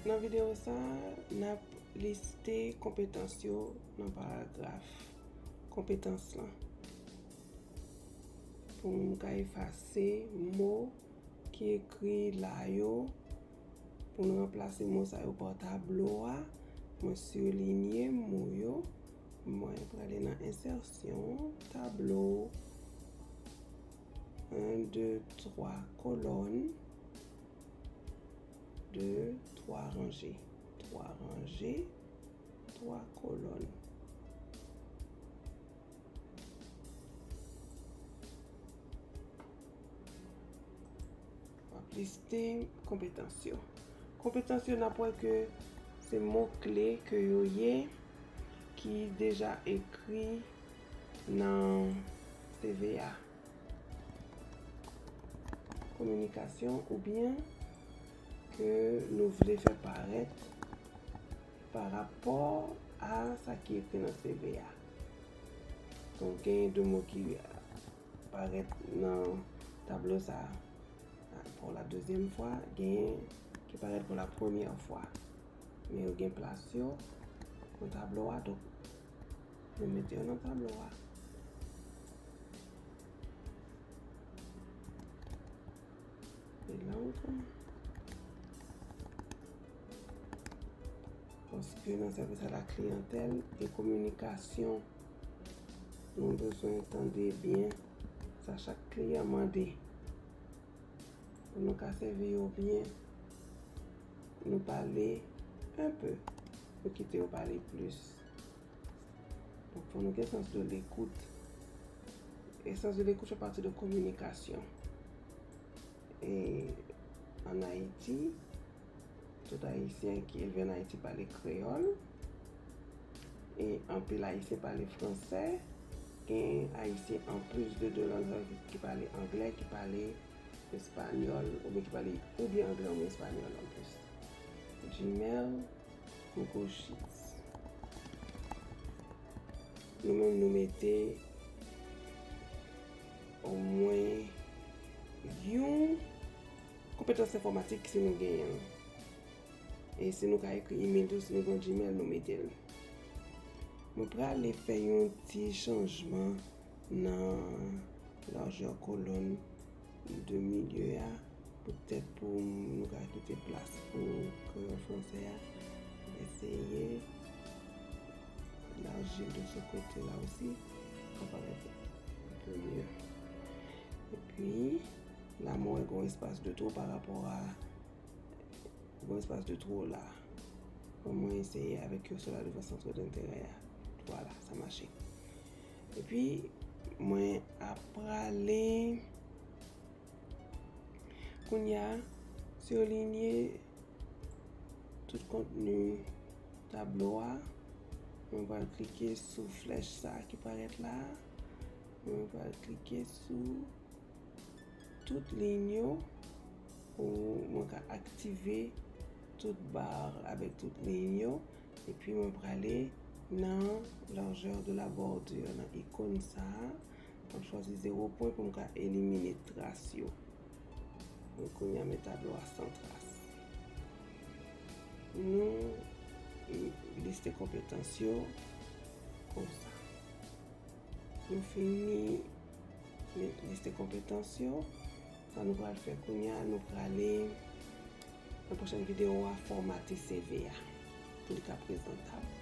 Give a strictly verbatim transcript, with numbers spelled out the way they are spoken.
Nan videyo sa a, n ap liste konpetans yo nan paragraf konpetans lan. Pou m ka efase mo ki ekri la yo, pou n ranplase mo sa yo pa tablo a, mwen silinye mo yo, mwen prale nan ensèsyon, tablo, en, de, twa kolòn, de, twa ranje, twa ranje, twa kolòn. W ap liste konpetans yo. Konpetans yo, n ap wè ke se mo kle ke yo ye, ki deja ekri nan C V a. Kominikasyon oubyen ke nou vle fè parèt pa rapò a sa ki ekri nan C V a. Donk, gen de mo ki parèt nan tablo sa a pou la dezyèm fwa, gen ki parèt pou la premyè fwa. Men yo gen plas yo nan tablo a, donk, nou mete yo nan tablo a. E lang. Paske nan sèvis a la kliyantèl e kominikasyon, nou bezwen tande byen sa chak kliyan mande. Pou nou ka sèvi yo byen, nou pale enpe, nou kite yo pale plis. Donk, fò nou gen sans de l'écoute. E sans de l'écoute fè pati de kominikasyon. E ann Ayiti, tout Ayisyen ki elve ann Ayiti pale kreyòl. E anpil Ayisyen pale fransè. Gen Ayisyen, anplis de de lang sa yo, ki, ki pale anglè, ki pale espanyòl, oubyen ki pale oubyen anglè oubyen espanyòl anplis. Gmail, Google Sheets. Nou menm, nou mete omwen yon konpetans enfòmatik si nou genyen l. E si nou ka ekri email tou, si nou gen Gmail, nou mete l. Mwen prale fè yon ti chanjman nan lajè kolòn de milye a, poutèt pou nou ka kite plas pou kreyòl fransè a. Eseye laji l de ce côté là aussi, sa parèt un peu mieux. Epi, la mwen wè gen yon espas de twò pa rapò a, gen yon espas de twò la. Bon, mwen eseye avèk kèsyon la devan sant denterè a. Vwala, sa mache. Epi, mwen ap prale kounye a, silinye tout kontni tablo a. Mwen pral klike sou flèch sa a ki parèt la. Mwen pral klike sou tout liy yo pou mwen ka aktive tout bar avèk tout liy yo. Epi mwen prale nan largeur de la bordure, nan ikòn sa a. Mwen chwazi zewo pwen pou m ka elimine tras yo. Mwen kounye a met tablo a san tras. Nou liste konpetans yo konsa. Nou fini met liste konpetans yo. Sa nou pral fè kounye a, nou prale nan pwochèn videyo a fòmate C V a pou li ka prezantab.